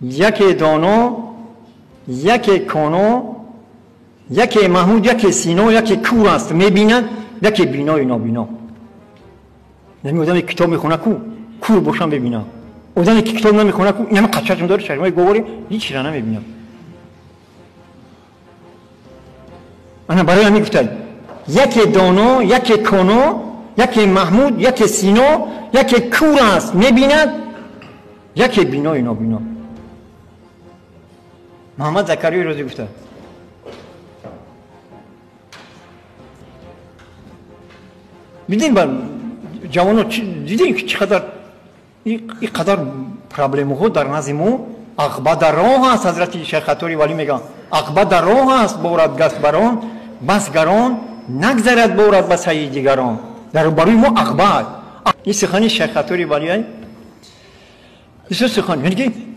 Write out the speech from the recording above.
Яке доно, яке коно, яке Маҳмуд, яке Сино, яке кур аст мебинад, яке бинои нобино. Яъне одаме китоб мехона ку, кур бошам мебинад. Одаме ки китоб намехона ку, инама қачашм дори, чашмои говори, ҳеҷ намебинад. Ана барои ҳамин гуфтад: яке доно, яке коно, яке Маҳмуд, яке Сино, яке кур аст мебинад, яке бинои нобино. Муҳаммад Закариёи Розӣ гуфта. Дидем ба ҷавоно, дидем ки чӣ қадар ин қадар проблемаҳо дар назди мо. Ақба дар роҳ аст, ҳазрати Шайх Аттори Валӣ мегӯянд, ақба дар роҳ аст, борад гаст барон, бас гарон, нагзарад борад ба саи дигарон. Дар барои мо ақба аст. Ин сухани Шайх Аттори Валӣ, бисёр сухан, яъне ки